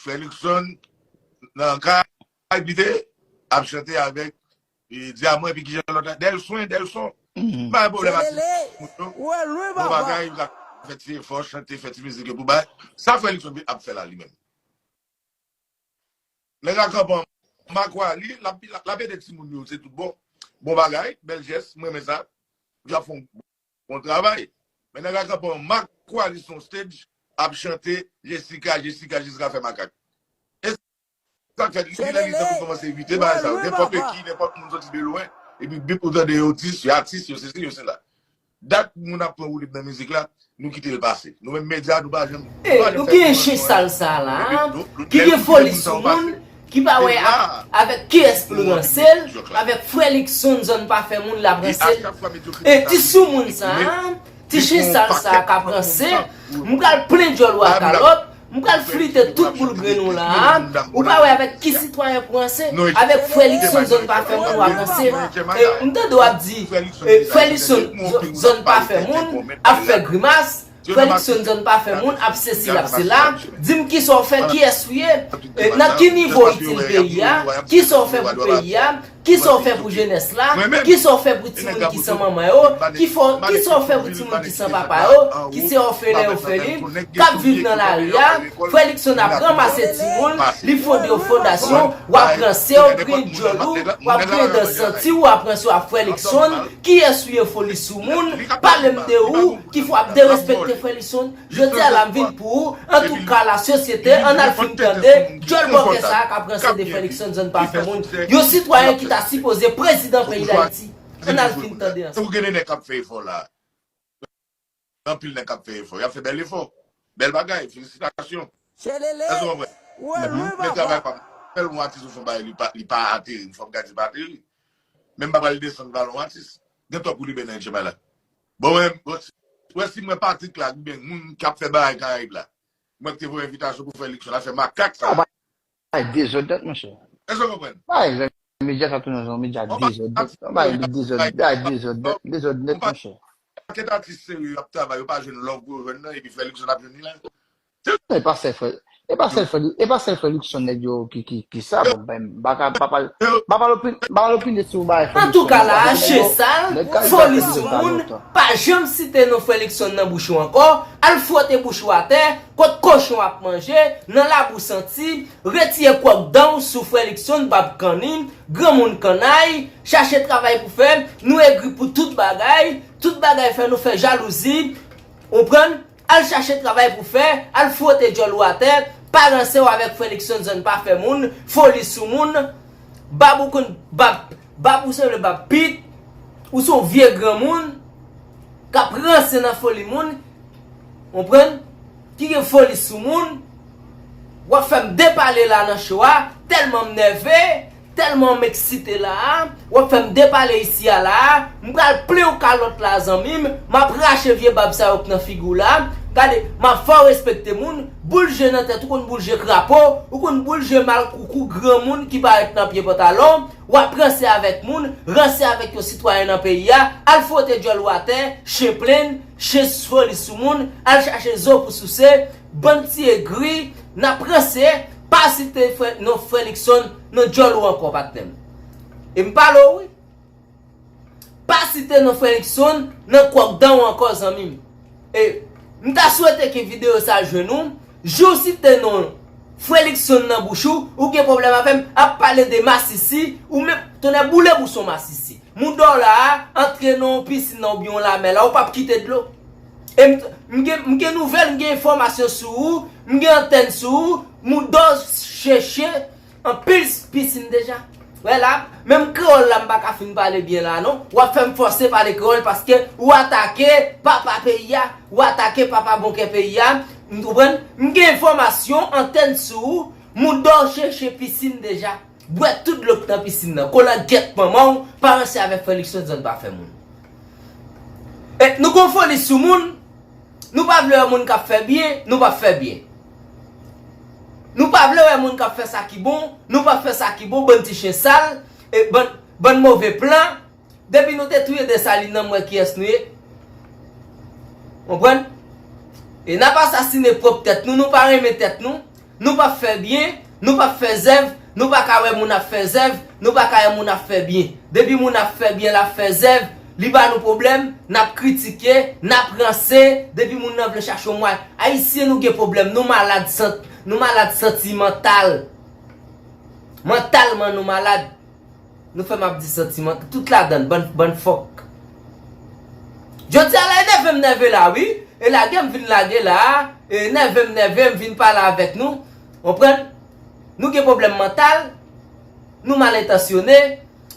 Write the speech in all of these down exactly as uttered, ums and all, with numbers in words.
Frè Luckson nan kay, li te ap chante avèk e, Dyaman, epi kijan lòt la? Dèlswen, Dèlson. M pa gen pwoblèm ak ti moun yo. Bon bagay, yo ka fè ti efò, chante, fè ti mizik yo pou bay. Sa Frè Luckson ap fè la, li menm. Nèg la kanpe an Makwali, l ap, l ap ede timoun yo, se tout bon. Bon bagay, bèl jès, m renmen sa. Yo ap fè yon bon travay. Men nèg la kanpe an Makwali sou yon stage, ap chante Jessica, Jessica, Jessica fè makak. E sa k fè, li lè li tan pou kòmanse evite bagay sa yo. Nenpòt ki, nenpòt moun soti de lwen, epi bip ou tande yo dis, yo atis, yo sesi, yo sela. Dat moun ap pran woulib nan mizik la, nou kite l pase. Nou menm medya, nou pa janm, nou pa janm fè pwomosyonn anyen. E, nou gen chen sal sa la, ki gen foli sou moun, ki pa wè avèk kiyès pou l ranse l, avèk Frè Luckson zòn pa fè moun l ap ranse l. E ti sou moun sa, ti chen sal sa k ap ranse, m pral plen djòl ou a kalòt, m pral flite tout boul grenn ou la a. Ou pa wè avèk ki sitwayen pou ranse? Avèk Frè Luckson zòn pa fè moun w ap ranse. E, m tande w ap di, e, Frè Luckson zòn pa fè moun ap fè grimas. Frè Luckson zòn pa fè moun ap sesi, l ap sela. Di m kisa w fè, kiyès ou ye? E, nan ki nivo w itil peyi a? Kisa w fè pou peyi a? Kisa w fè pou jenès la? Kisa w fè pou timoun ki san manman yo? Ki fò, kisa w fè pou timoun ki san papa yo? Ki se òfelen, òfelin, k ap viv nan lari a? Frè Luckson ap ranmase timoun, li fonde yon fondasyon, w ap ranse, w ap griyen djòl ou, w ap griyen dan santi w, w ap ranse w ap Frè Luckson. Kiyès ou ye, foli sou moun? Pale m de ou, ki fè w ap derespekte Frè Luckson? Jodi a la m vin pou ou. Antouka, lasosyete, ann al fin tande djòl bòkè sa a k ap ranse de Frè Luckson zòn pa fè moun. Yon sitwayen ki ta sipoze prezidan peyi Dayiti. Ann al fin tande ansanm. Ou gen de nèg k ap fè efò la. Anpil nèg k ap fè efò. Y ap fè bèl efò. Bèl bagay. Felisitasyon. Èske w konprann? Mwen travay pa m. Fè l yon atis ou fè yon bagay, li pa, li pa ateri. Fò m ka di pa ateri. Men m pa pral desann valè yon atis. Gen twòp woulib nan Djemay la. Bon, men, bon, ou wè si m wè Patrick la, oubyen moun k ap fè bagay Karayib la. Mwen ki te voye envitasyon pou Frè Luckson al fè makak sa. Bay dezòd nèt, monchè. Èske w konprann? Bay, medya sa tounen yon medya dezòd nèt. Bay dezòd, bay dezòd nèt, dezòd nèt, monchè. Pakèt atis serye ap travay, yo pa jwenn love pou yo jwenn nan, epi Frè Luckson ap jwenn li la. E pa sèl Frè, e pa sèl Frè, e pa sèl Frè Luckson nèg yo ki, ki, ki sa, bon, ben, m pa ka, m pa pale, m pa pale opin-, m pa pale opinyon sou bagay Frè Luckson. Antouka la, chen sal, foli sou moun, pa janm site non Frè Luckson nan bouch ou ankò, al fwote bouch ou atè, kot kochon ap manje, nan labou santi, retire kwòk dan w sou Frè Luckson, bab kanni, granmoun kannay, chache travay pou fè, nou egri pou tout bagay, tout bagay fè nou fè jalouzi, ou konprann? Al chache travay pou fè, al fwote djòl ou atè, pa ranse w avèk Frè Luckson zòn pa fè moun, foli sou moun, bab ou konn, bab, bab ou sanble bab pit, ou se yon vye granmoun, k ap ranse nan foli moun, konprann? Ki gen foli sou moun, w ap fè m depale la nan cho a, tèlman m nève, tèlman m eksite la a, w ap fè m depale isi a la a, m pral plen w kalòt la zanmi m, m ap rache vye bab sa yo k nan figi w la, gade, m ap fè w respekte moun, boul je nan tèt ou konn boul je krapo, ou konn boul je malkoukou granmoun ki parèt nan pye pantalon, w ap ranse avèk moun, ranse avèk yon sitwayen nan peyi a, al fwote djòl ou atè, chen plenn, chen foli sou moun, al chache zo pou souse, bann ti egri, n ap ranse, pa site frè, non Frè Luckson nan djòl ou ankò, patnè m. E m pale w, wi. Pa site non Frè Luckson nan kwòk dan w ankò, zanmi m. E m ta swete ke videyo sa jwenn ou, jou w site non Frè Luckson nan bouch ou, ou gen pwoblèm avè m, ap pale de masisi, ou menm, tonnè boule pou son masisi. Mouda w la a, antre nan yon pisin nan oubyen yon lamè la, ou p ap kite dlo. E m, m gen, m gen nouvèl, m gen enfòmasyon sou ou, m gen antèn sou ou, mouda w cheche anpil pisin deja. Wè la, menm kreyòl la m pa ka fin pale byen la non. W ap fè m fòse pale kreyòl paske ou atake papa peyi a, ou atake papa bonkè peyi a. M konprann? M gen enfòmasyon, antèn sou ou, mouda w cheche pisin deja. Bwè tout dlo k nan pisin nan. Kolangyèt manman w, pa ranse avèk Frè Luckson zòn pa fè moun. E nou gon foli sou moun, nou pa vle wè moun k ap fè byen, nou p ap fè byen. Nou pa vle wè moun k ap fè sa ki bon, nou p ap fè sa ki bon, bann ti chen sal, e bann, bann move plan. Depi nou te touye Desalin nan, m wè kiyès nou ye. Konprann? E n ap asasine pwòp tèt nou, nou pa renmen tèt nou. Nou p ap fè byen, nou p ap fè zèv, nou pa ka wè moun ap fè zèv, nou pa ka wè moun ap fè byen. Depi moun ap fè byen, l ap fè zèv, li ba nou pwoblèm, n ap kritike, n ap ranse, depi moun nan vle chache yon mwa. Ayisyen, nou gen pwoblèm, nou malad sant, nou malad santimantal. Mantalman, nou malad. Nou fè m ap di santiman, tout ladann, bann, bann fòk. Jodi a la, e nève m nève la, wi. E lage m vin lage la, e nève m nève m vin pale avèk nou. Konprann? Nou gen pwoblèm mantal, nou mal entansyone,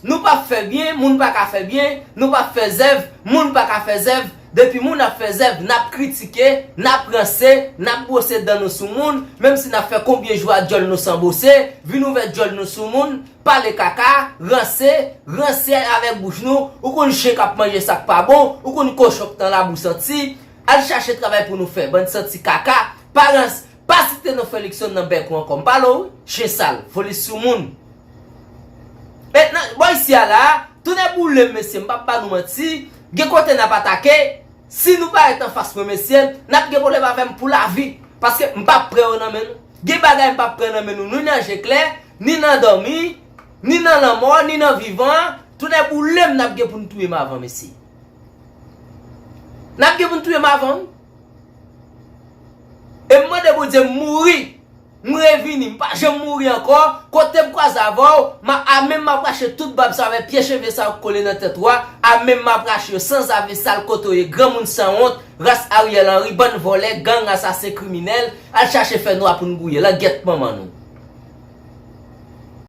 nou p ap fè byen, moun pa ka fè byen, nou p ap fè zèv, moun pa ka fè zèv. Depi moun ap fè zèv, n ap kritike, n ap ranse, n ap bwose dan nou sou moun, menm si n ap fè konbyen jou a djòl nou san bwose, vin ouvè djòl nou sou moun, pale kaka, ranse, ranse avèk bouch nou, ou konn chen k ap manje sa k pa bon, ou konn kochon k nan labou santi, al chache travay pou nou fè, bann santi kaka, pa ranse, pa site non Feliksonn nan bèk ou ankò, m pale w wi, chen sal, volis sou moun. E nan, bò isi a la, tounen boule m mesye, m p ap ba nou manti, gen kote n ap atake, si nou parèt anfas mwen, mesye, n ap gen pwoblèm avè m pou lavi. Paske m p ap pran yo nan men nou. Gen bagay m p ap pran nan men nou, ni nan je klè, ni nan dòmi, ni nan lanmò, ni nan vivan. Tounen boule m, n ap gen pou n touye m avan, mesye. N ap gen pou n touye m avan, wi. E m mande Bondye m mouri. M revini, m pa janm mouri ankò. Kote m kwaze avè w, m a, a menm m ap rache tout bab sa avèk pye cheve sa yo k kole nan tèt ou a, a menm m ap rache yo san zave sal kote w ye, granmoun sanwont, ras Ariel Henry, bann vòlè, gang, asasen, kriminèl, al chache fè nwa pou n gouye, langèt manman nou.